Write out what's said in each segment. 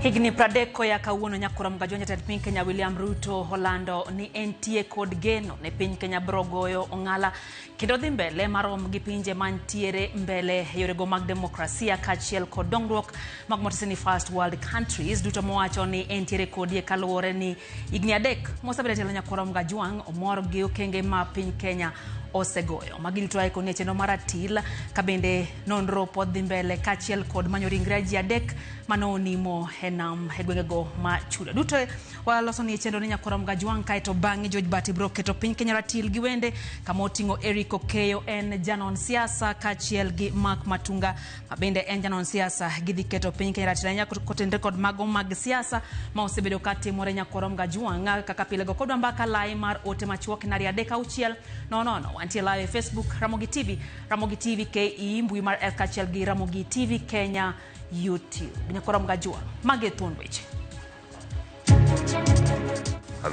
Higni 30 koya kawuono nyakora mgajwa jatend piny Kenya William Ruto olando ni entie kod geno ne piny Kenya bro goyo ong'ala kendo dhi mbele marom gi pinje mantiere mbele e yorego mag demokrasia kaachiel kod dongruok mag motese ni first world countries duto mowacho ni entiere kodie kaluwore ni higni 3 mosebedo e telo nyakora Mgajwang' omor gi okenge ma piny Kenya osegoyo. Magi duto ae koni e chenro mar atil ka bende nonro pod dhi mbele kaachiel kod manyo ringre ji 3 mane onimo e nam e gwengego ma Chuda. Duto waloso ni e chenro ni nyakora Mgajwang' kaeto bang'e George Bati bro keto piny Kenya ratil gi wende kama oting'o Eric Okeyo en janon siasa kaachiel gi Mark Matunga ma bende en janon siasa. Gidhi keto piny Kenya ratil ahinya kotenre kod mago mag siasa ma osebedo ka timore nyakora Mgajwang' kaka pile go kodwa mbaka lai mar ote machuok en 2 3 6 0 0. Wantie live e Facebook Ramogi TV, Ramogi TV KE, mbui mar F kaachiel gi Ramogi TV Kenya YouTube. Nyakora Mgajwang', magi e thuond weche.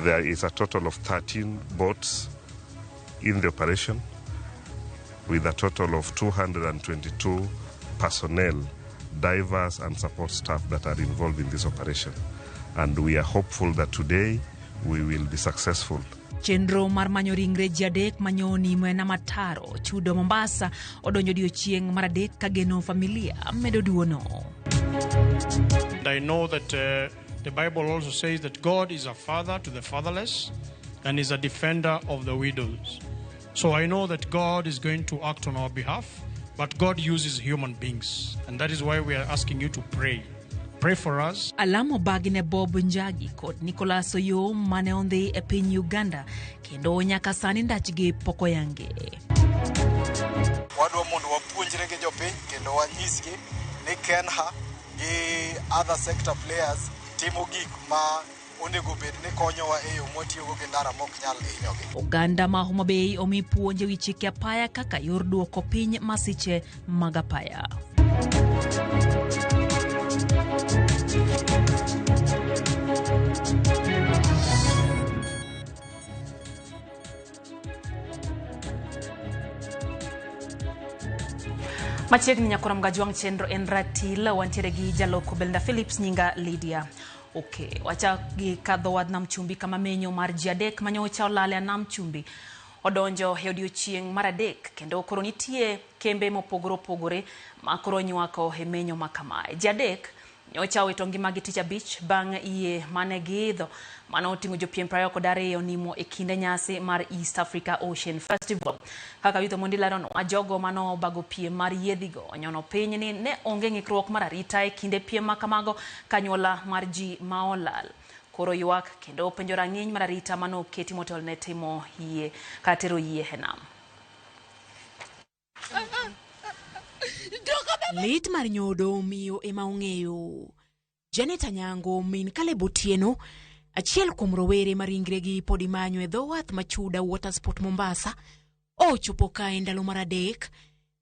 There is a total of 13 boats in the operation with a total of 222 personnel, divers and support staff that are involved in this operation. And we are hopeful that today we will be successful. Chenro mar manyo ringre ji 3 manyo onimo e nam ataro chudo Mombasa odonjo odiochieng' mar 3 ka geno familia medo duono. And I know that the Bible also says that God is a father to the fatherless and is a defender of the widows. So I know that God is going to act on our behalf, but God uses human beings. And that is why we are asking you to pray. Pray for us. Alamo bagi ne Bob Njagi kod Nicholas Oyoo mane ondhi e piny Uganda kendo nyaka sani ndachgi pok oyangi. Wadwa mondo wapuonjre gi jopiny kendo wanyisgi ni KeNHA gi other sector players timo gik ma onego bed ni konyowa e yo mwatiyogo gi ndara mok nyal hinyogi. Oganda ma Homa Bay omi puonj ewi chike apaya kaka yor duoko piny masiche mag apaya. Machiegni nyakora Mgajwang' chenro en ratil wantiere gi jaloko Belinda Phillips nyinga Lydia. Okay, wachak gi kadho wadh nam chumbi kama menyo mar ji 3 manyocha olal e nam chumbi odonjo e odiochieng' mar 3 kendo koro nitie kembe mopogore opogore ma koro nywako e menyo ma kamae. Ji 3 nyocha owito ngimagi tich abich bang' yie mane giidho mane oting'o jopiem 22 nimo e kinde nyasi mar East Africa Ocean Festival. Kaka Yutho Mondi leronwa, jogo mano bago piem mar yiedhigo onyono piny ni ne onge ng'ikruok mar arita e kinde piem ma kamago kanyuola mar ji ma olal. Koro ywak kendo penjo rang'iny mar arita mane oketi motelo ne timo yie kata tero yie e nam. Lit mar nyodo miyo ema ong'eyo. Janet Anyango min Caleb Otieno, achiel kuom rowere ma ringregi pod imanyo e dho wath ma Chuda Watersport Mombasa, ochopo ka e ndalo mar 3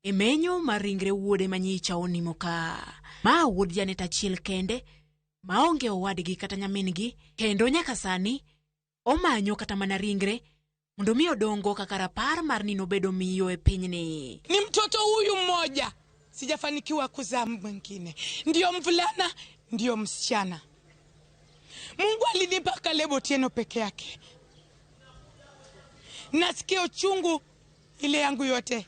e menyo mar ringre wuode manyicha onimo ka. Ma wuod Janet achiel kende, maonge owadgi kata nyamin-gi, kendo nyaka sani omanyo kata mana ringre mondo mi odongo kaka rapar mar ni nobedo miyo e pinyni. Ni mtoto huyu mmoja, sijafanikiwa kuzaa mwingine, ndio mvulana ndio msichana. Mungu alinipa Caleb Otieno peke yake. Nasikia uchungu ile yangu yote.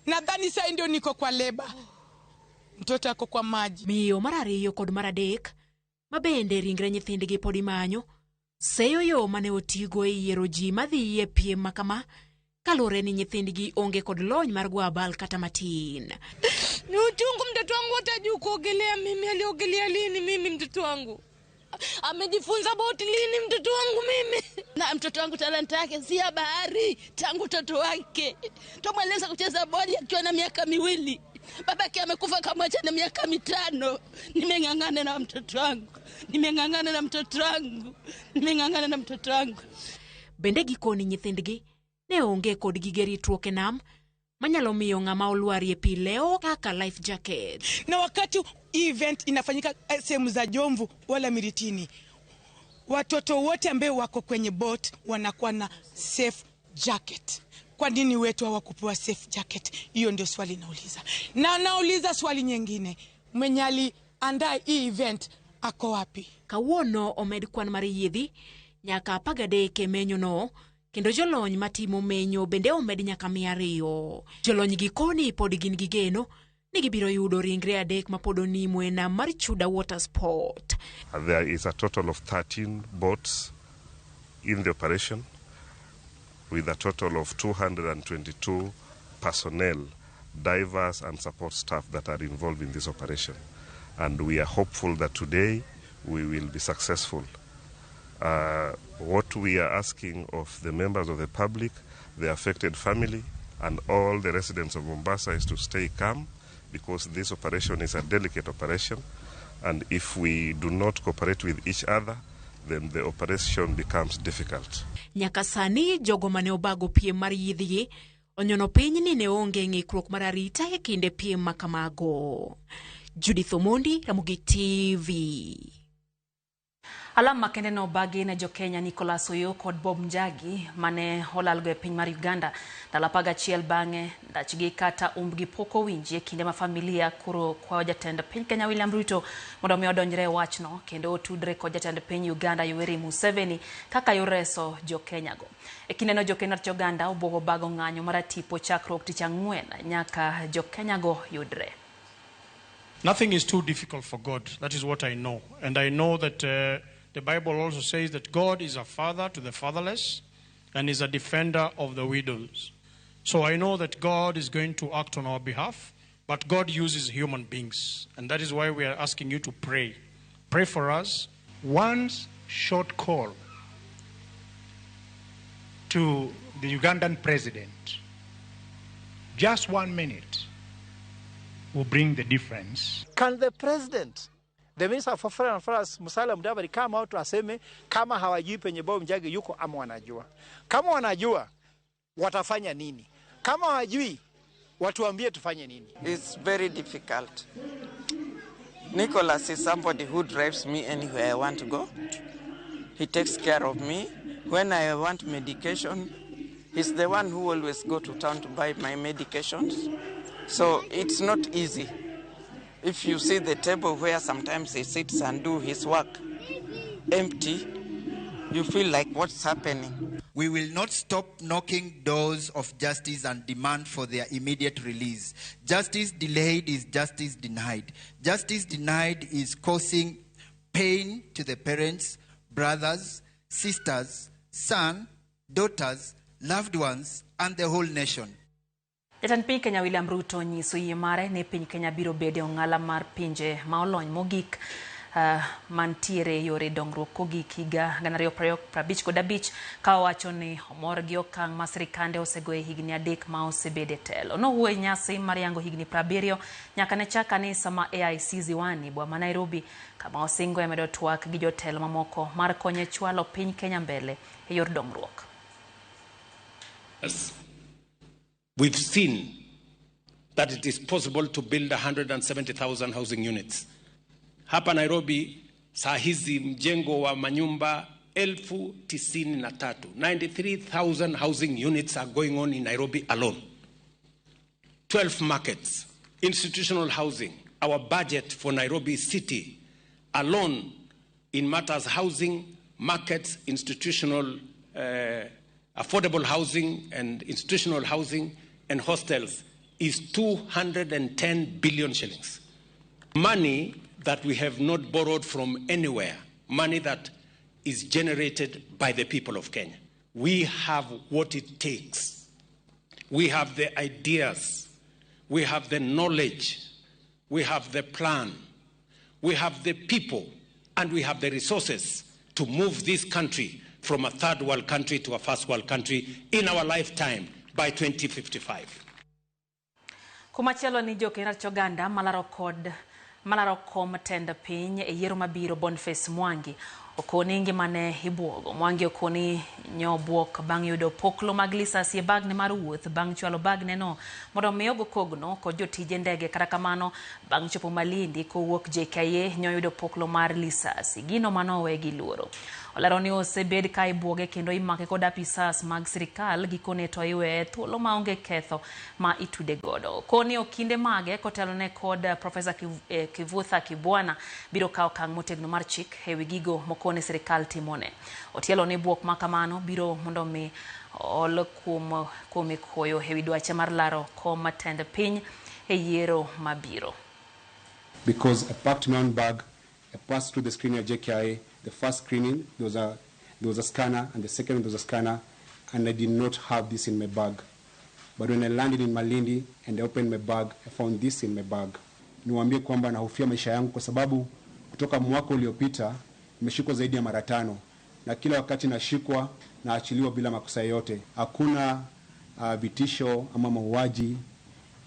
Nadhani sasa ndio niko kwa leba. Mtoto ako kwa maji. Miyo mar 2 kod mar 3 ma bende ringre nyithindgi pod imanyo, seyo yo mane otigo e yiero ji madhi e piem ma kama kaluwore ni nyithindgi onge kod lony mar go abal kata matin. Ni uchungu, mtoto wangu hatajui kuogelea. Mimi aliogelea lini? Mimi mtoto wangu amejifunza boti lini? Mtoto wangu mimi na mtoto wangu talanta yake si ya bahari tangu utoto wake. Tumweleza kucheza boli akiwa na miaka 2. Babake amekufa kamwacha na miaka 5. Nimeng'ang'ana na mtoto wangu, nimeng'ang'ana na mtoto wangu, nimeng'ang'ana na mtoto wangu. Bende gikoni nyithindgi ne onge kod gige ritruok e nam manyalo miyo ng'ama olwarie pi leo kaka life jacket. Na wakati event inafanyika sehemu za Jomvu wala Miritini, watoto wote ambao wako kwenye boat wanakuwa na safe jacket. Kwa nini wetu hawakupewa safe jacket? Hiyo ndio swali nauliza. Na nauliza swali nyingine, mwenye aliandaa hii event Ako wapi? Kawuono omed kwan mar yiedhi nyaka 13 e menyono kendo jolony matimo menyo bende omed nyaka 200. Jolony gi koni pod gin gi geno ni gibiro yudo ringre 3 mapod onimo e nam mar Chuda Water Sport. There is a total of 13 boats in the operation with a total of 222 personnel, divers and support staff that are involved in this operation. And we are hopeful that today we will be successful. What we are asking of the members of the public, the affected family, and all the residents of Mombasa is to stay calm, because this operation is a delicate operation, and if we do not cooperate with each other, then the operation becomes difficult. Nyaka sani jogo mane obago piem mar yiedhgi onyono piny ni ne onge ng'ikruok mar arita e kinde piem makamago. Judith Omondi, Ramogi TV. Alam makende no obagi ne jo-Kenya Nicholas Oyoo kod Bob Njagi mane olalgo e piny mar Uganda ndalo 11 bang'e ndachgi kata umbgi pok owinji e kinde ma familia koro kwayo jatend piny Kenya William Ruto mondo mi odonjre e wachno kendo otudre kod jatend piny Uganda Yoweri Museveni kaka yor reso jo-Kenya go. E kindeno jo-Kenya Uganda obwogo bago ng'anyo mar tipo chakruok tich ang'wen nyaka jo-Kenya go yudre. Nothing is too difficult for God. That is what I know. And I know that the Bible also says that God is a father to the fatherless and is a defender of the widows. So I know that God is going to act on our behalf, but God uses human beings. And that is why we are asking you to pray. Pray for us. One short call to the Ugandan president, just 1 minute, will bring the difference. Can the president, the Minister for Foreign Affairs, Musalia Mudavadi, come out aseme kama hawajui penye Bob Njagi yuko ama wanajua? Kama wanajua, watafanya nini? Kama hawajui, watuambie tufanye nini? It's very difficult. Nicholas is somebody who drives me anywhere I want to go. He takes care of me. When I want medication, he's the one who always go to town to buy my medications. So it's not easy. If you see the table where sometimes he sits and do his work empty, you feel like what's happening. We will not stop knocking doors of justice and demand for their immediate release. Justice delayed is justice denied. Justice denied is causing pain to the parents, brothers, sisters, son, daughters, loved ones, and the whole nation. Jatend piny Kenya William Ruto onyiso yie mare ni piny Kenya biro bedo e ong'ala mar pinje ma olony mogik mantiere yore dongruok kogik higa 2055 ka owacho ni omor gi okang' ma sirikande osego e higni 3 ma osebedo e telo. Nowuoyo e nyasi mar yango higni 70 nyaka ne chak kanisa ma AIC Ziwani boma ma Nairobi kama osingo e medo twak gi jotelo mamoko mar konyo e chwalo piny Kenya mbele e yor dongruok. We've seen that it is possible to build 170,000 housing units. Hapa Nairobi, saa hizi mjengo wa manyumba 93,000, 93,000 housing units are going on in Nairobi alone. 12 markets, institutional housing. Our budget for Nairobi city alone in matters housing, markets, institutional, affordable housing and institutional housing and hostels is 210 billion shillings. Money that we have not borrowed from anywhere, money that is generated by the people of Kenya. We have what it takes. We have the ideas. We have the knowledge. We have the plan. We have the people, and we have the resources to move this country from a third world country to a first world country in our lifetime by 2055. Kumachielo ni jo-Kenya Oganda malaro kom tend piny e yiero mabiro Boniface Mwangi okoni ngimane ibuogo. Mwangi okoni nyobuok bang' yudo poklo mag lisasi e bagne mar wuoth bang' chwalo bagne no mondo mi ogo kogno kod jotije ndege. Kata kamano bang' chopo Malindi kowuok JKIA nyoyudo poklo mar lisasi, gino manowe gi luoro. Olero ni osebed ka ibuoge kendo imake kod apisas mag sirikal gikone to iweye thuolo maonge ketho ma itude godo. Koni okinde mage kotelone kod Profesa Kivutha Kibwana biro kawo okang' motegno mar chik ewi gigo mokone sirikal timone. Otielo ni buok ma kamano biro mondo mi ol kuome koyo ewi dwache mar laro kom tend piny e yiero mabiro. Because I packed my own bag, I passed through the screening at JKIA. The first screening, there was a scanner, and the second there was a scanner, and I did not have this in my bag. But when I landed in Malindi and I opened my bag, I found this in my bag. Niwaambie kwamba nahofia maisha yangu kwa sababu kutoka mwaka uliopita nimeshikwa zaidi ya mara 5, na kila wakati nashikwa naachiliwa bila makosa yoyote. Hakuna vitisho ama mauaji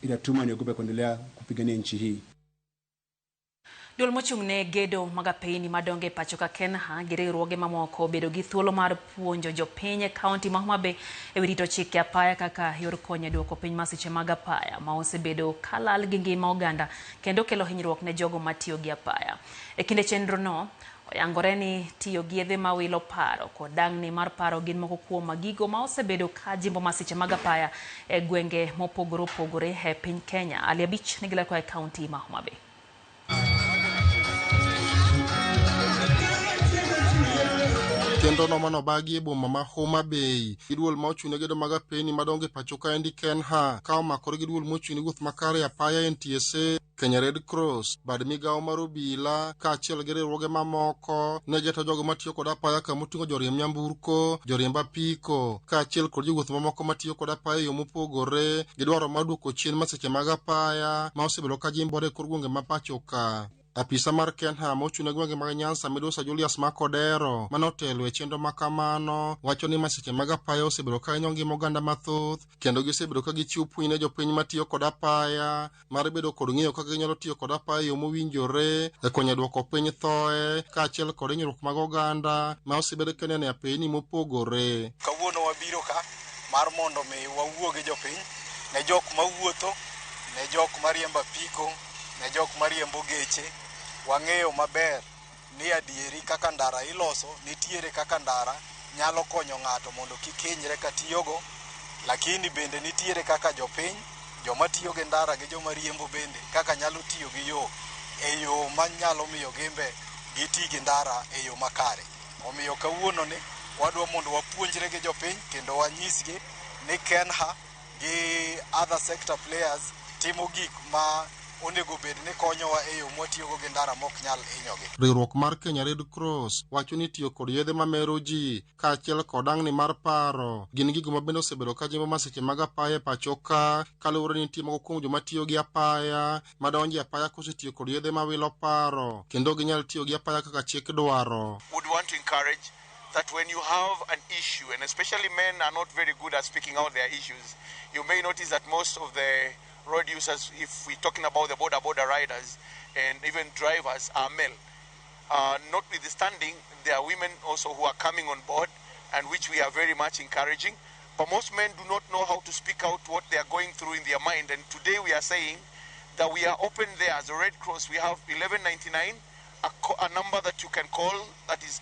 inatuma niogope kuendelea kupigania nchi hii. Duol mochung' ne gedo mag apeyni madongo e pacho ka Kenha gi riwruoge mamoko bedo gi thuolo mar puonjo jopiny e kaunti ma Homa Bay ewi rito chike apaya kaka yor konyo e duoko piny masiche mag apaya ma osebedo kalal gi ngima oganda kendo kelo hinyruok ne jogo matiyo gi apaya. E kinde chenro no, oyangore ni tiyo gi yedhe mawilo paro kod dang'ni mar paro gin moko kuom gigo ma osebedo ka jimbo masiche mag apaya e gwenge mopogore opogore e piny Kenya. Ali Abich nigi ler koa e kaunti ma Homa Bay. Chenro no manobagi e boma ma Homa Bay gi duol ma ochung' ne gedo mag apeyni madongo e pacho kaendi Kenha ka omakore gi duol mochung' ne wuoth makare e apaya NTSA, Kenya Red Cross, bad migawo mar obila kaachiel gi riwruoge mamoko ne geto jogo matiyo kod apaya kamoting'o joriemb nyamburko, joriemb apiko kaachiel kod jowuoth mamoko matiyo kod apaya e yo mopogore gi dwaro mar duoko chien masiche mag apaya ma osebedo ka jimbore e kor gwenge ma pacho ka. Apisa mar Kenha mochung' ne gwenge mag Nyanza Midusa Julius Makodero manotelo e chenro makamano wacho ni masiche mag apaya osebedo ka hinyo ngima oganda mathoth kendo gisebedo ka gichiwo puonj ne jopiny matiyo kod apaya mar bedo kod ng'eyo kaka ginyalo tiyo kod apaya e yo mowinjore e konyo duoko piny thoe kaachiel kod hinyruok mag oganda ma osebedo ka ineno e apeyni mopogore. Kawuono wabiro ka mar mondo mi wawuo gi jopiny ne jok mawuotho, ne jok mariembo apiko, ne jok mariembo geche. Wang'eyo maber ni adieri kaka ndara iloso, nitiere kaka ndara nyalo konyo ng'ato mondo kik hinyre katiyogo, lakini bende nitiere kaka jopiny, joma tiyo gi ndara gi joma riembo bende kaka nyalo tiyo gi yo e yo manyalo miyo gimbe giti gi ndara e yo makare. Omiyo kawuono ni wadwa mondo wapuonjre gi jopiny kendo wanyisgi ni Kenha gi other sector players timo gik ma onego bed ni konyowa e yo mwatiyogo gi ndara mok nyal hinyogi. Riwruok mar Kenya Red Cross wacho ni tiyo kod yedhe mamero ji kaachiel kod dang'ni mar paro gin gigo ma bende osebedo ka jimbo masiche mag apaya e pacho ka kaluwore ni nitie moko kuom joma tiyo gi apaya madonjo e apaya kosetiyo kod yedhe mawilo paro kendo ginyal tiyo gi apaya kaka chik dwaro. Would want to encourage that when you have an issue, and especially men are not very good at speaking out their issues, you may notice that most of the road users, if we're talking about the border riders and even drivers, are male. Notwithstanding, there are women also who are coming on board, and which we are very much encouraging. But most men do not know how to speak out what they are going through in their mind. And today we are saying that we are open there as a Red Cross. We have 1199, a number that you can call that is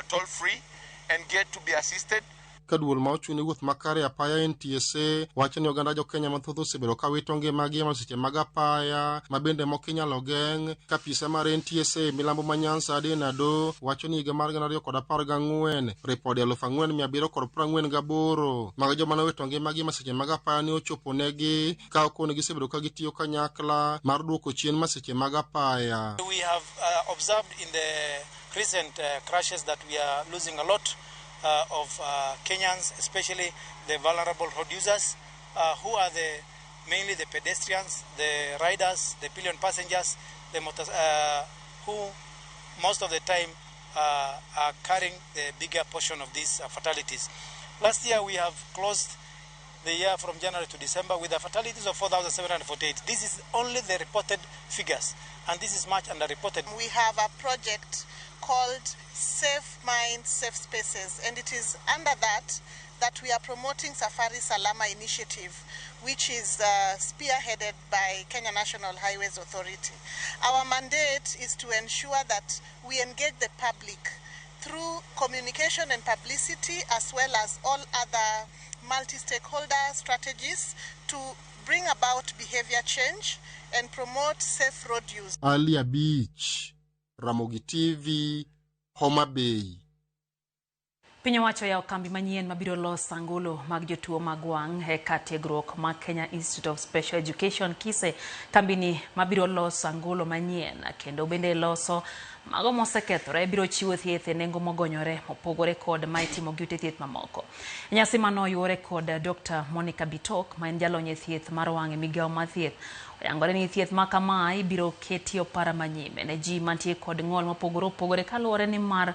toll free and get to be assisted. Ka duol ma ochung' ne wuoth makare e apaya NTSA wacho ni oganda jo Kenya mathoth osebedo ka wito ngimagi e masiche mag apaya ma bende moko inyalo geng' ka apisa mar NTSA milambo ma Nyanza Aden Ado wacho ni higa mar 2014 ripode 4748 mag joma nowito ngimagi e masiche mag apaya ne ochopo negi ka okone gisebedo ka gitiyo kanyakla mar duoko chien masiche mag apaya. We have observed in the recent crashes that we are losing a lot of Kenyans, especially the vulnerable road users, who are mainly the pedestrians, the riders, the pillion passengers, the motors, who most of the time are carrying the bigger portion of these fatalities. Last year we have closed the year from January to December with the fatalities of 4,748. This is only the reported figures, and this is much underreported. We have a project called Safe Minds, Safe Spaces, and it is under that that we are promoting Safari Salama initiative, which is spearheaded by Kenya National Highways Authority. Our mandate is to ensure that we engage the public through communication and publicity, as well as all other multi-stakeholder strategies to bring about behavior change and promote safe road use. Ali Abich, Ramogi TV, Homa Bay. Piny owacho yawo kambi manyien mabiro loso angolo mag jotuo mag wang' e kar tiegruok mag Kenya Institute of Special Education KISE. Kambini mabiro loso angolo manyien kendo bende loso mago mosekethore biro chiwo thieth e nengo mogonyore mopogore kod ma itimo gi ute thieth mamoko. Nyasi mano oyuore kod Dr. Monica Bitok ma en jalony e thieth mar wang' e migawo mar thieth. Oyangore ni thieth ma kamae ibiro keti opara manyime ne ji mantie kod ng'ol mopogore opogore kaluwore ni mar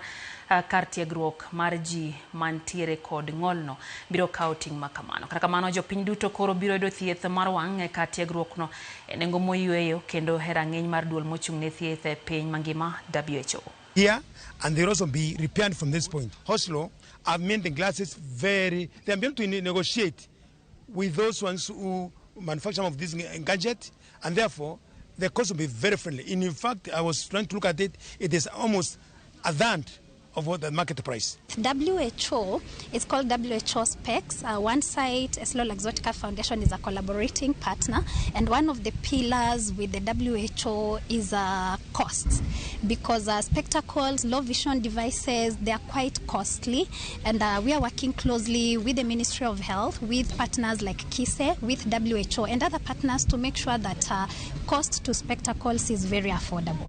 kar tiegruok mar ji mantiere kod ng'olno biro kawo ting' ma kamano. Kata kamano jopiny duto koro biro yudo thieth mar wang' e kar tiegruokno e nengo moyweyo kendo e rang'iny mar duol mochung' ne thieth e piny mangima WHO. Here, and they also be repaired from this point. Oslo have made the glasses very, they are able to negotiate with those ones who manufacture of this gadget, and therefore the cost will be very friendly. In fact, I was trying to look at it, it is almost a third of what the market price. WHO, it's called WHO Specs. One site, EssilorLuxottica Foundation is a collaborating partner, and one of the pillars with the WHO is costs, because spectacles, low vision devices, they are quite costly, and we are working closely with the Ministry of Health, with partners like KISE, with WHO and other partners to make sure that cost to spectacles is very affordable.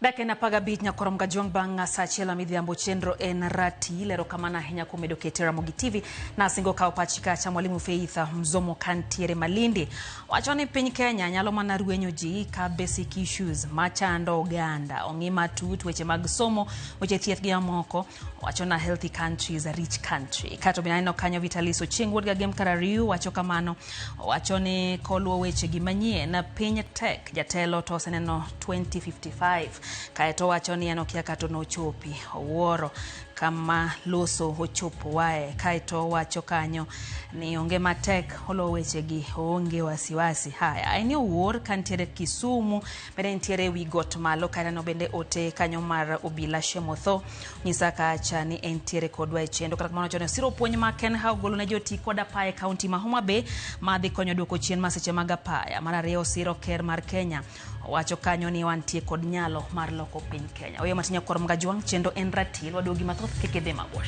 Dakika en 15 nyakorom Kajwang' bang' saa achiel midhiambo chenro en ratil. Erokamano ahinya kuom bedo kete Ramogi TV. Nasingo kawo pachi kacha Mwalimu Faith Mzomo kantiere Malindi. Wacho ni piny Kenya nyalo mana rwenyo ji ka basic issues machando oganda ong'i matut weche mag somo, weche thieth gi mamoko. Wacho na healthy country is a rich country. Kato bende aneno kanyo Vitalis Ochieng' wuod Gagem Karariu wacho kamano. Wacho ni koluwo weche gi manyien piny tek jatelo to oseneno 2055. Kaeto wacho ni en okia kata nochopi owuoro kama loso ochopo wae. Kaeto wacho kanyo ni onge matek olo weche gi onge wasiwasi. Haya en owuor kantiere Kisumu bende nitiere wi got malo kaneno bende ote kanyo mar Obila Shemotho nyisa kacha ni entiere kodwa e chenro. Kata kamano chon osiro puonj ma Kenha ogolo ne joti kod apaya e kaunti ma Homa Bay madhi konyo duoko chien masiche mag apaya. Mar ariyo osiro ker mar Kenya wacho kanyo ni wantie kod nyalo mar loko piny Kenya. Oyo matinya kor Mgajwang' chenro en ratil waduogi mathoth kik idhi mabor.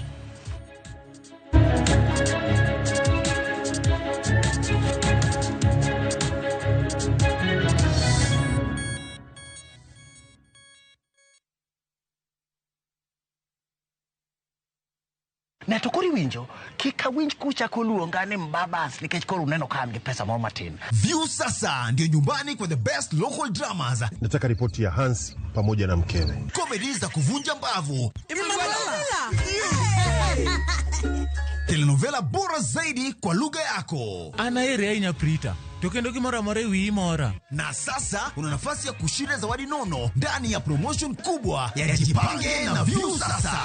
Ne to koro iwinjo kik awinj kuchako luonga ni mbabas nikech koro uneno ka an gi pesa moro matin. View sasa ndio nyumbani kwa the best local dramas. Nataka ripoti ya Hans pamoja na mkewe. Comedy za kuvunja mbavu. Telenovela bora zaidi kwa lugha yako. Ana ere ahinya Prita. To kendo gimoro amora e wiyi mora. Na sasa una nafasi ya kushinda zawadi nono ndani ya promotion kubwa ya Jipange na View sasa.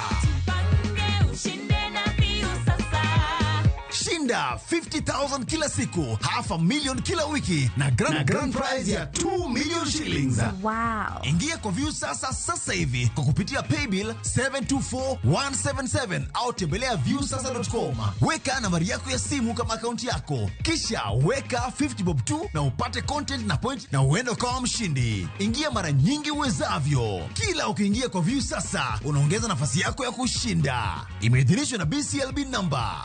Shinda 50,000 kila siku, 500,000 kila wiki na grand prize ya 2 million shillings. Wow. Ingia kwa View sasa sasa hivi kwa kupitia paybill 724177 au tembelea viewsasa.com. Weka nambari yako ya simu kama akaunti yako. Kisha weka 50 bob 2 na upate content na point na uende kama mshindi. Ingia mara nyingi uwezavyo. Kila ukiingia kwa View sasa unaongeza nafasi yako ya kushinda. Imeidhinishwa na BCLB number.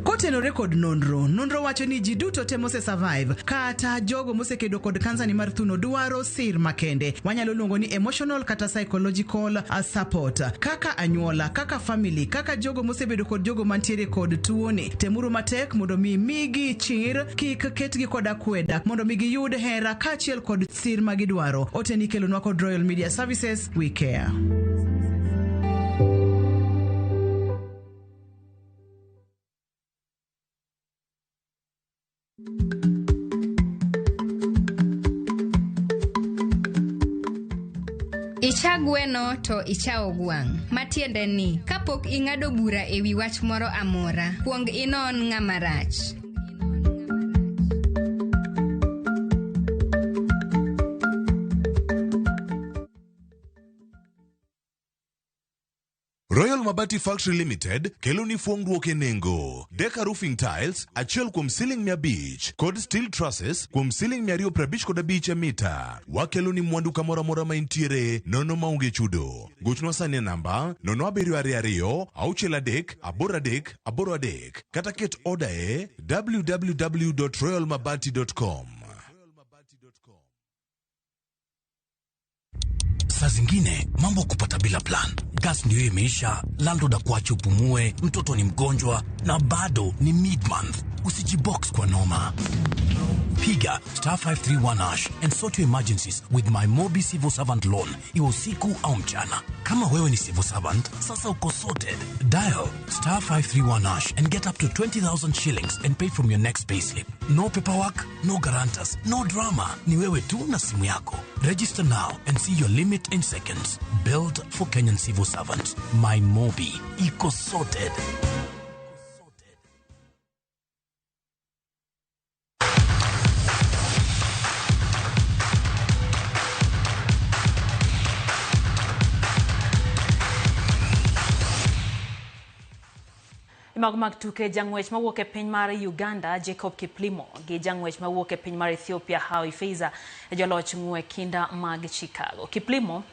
Koteno record nonro wacho ni ji duto te mose survive kata jogo mosekedo kod kansa ni mar thuno dwaro sir makende wanyalo luongo ni emotional kata psychological support kaka anyuola, kaka family, kaka jogo mosebedo kod jogo mantiere kod tuoni. Temuru matek mondo mi migi chir, kik ketgi kod akweda, mondo mi giyud hera kaachiel kod sir magidwaro. Ote ni kelonwa kod Royal Media Services, we care. gweno to ichawo gwang'. Matiende ni, kapok ing'ado bura ewi wach moro amora, kuong inon ng'ama rach. Royal Mabati Factory Limited kelo ni fuongruok e nengo. Deka Roofing Tiles achiel kuom siling 500 kod steel trusses kuom siling 255 e mita. Wakelo ni mwandu kamoro amora ma intiere nono maonge chudo. Gochnwa sani e namba 0722 63 83 83 kata ket oda e www.royalmabati.com. Saa zingine mambo kupata bila plan. Gas ndio imeisha, landlord akuache upumue, mtoto ni mgonjwa na bado ni mid month. Usijibox kwa noma. Piga star 531 hash and sort your emergencies with my Mobi Civil Servant Loan, iwe usiku au mchana. Kama wewe ni civil servant, sasa uko sorted. Dial star 531 hash and get up to 20,000 shillings and pay from your next payslip. No paperwork, no guarantors, no drama. Ni wewe tu na simu yako. Register now and see your limit in seconds. Built for Kenyan civil servants. My Mobi. Iko sorted. Mago mag tuke jang'wech mawuok e piny mar Uganda Jacob Kiplimo gi jang'wech mawuok e piny mar Ethiopia Hawi Feiza e joloch ng'we kinda mag Chicago. Kiplimo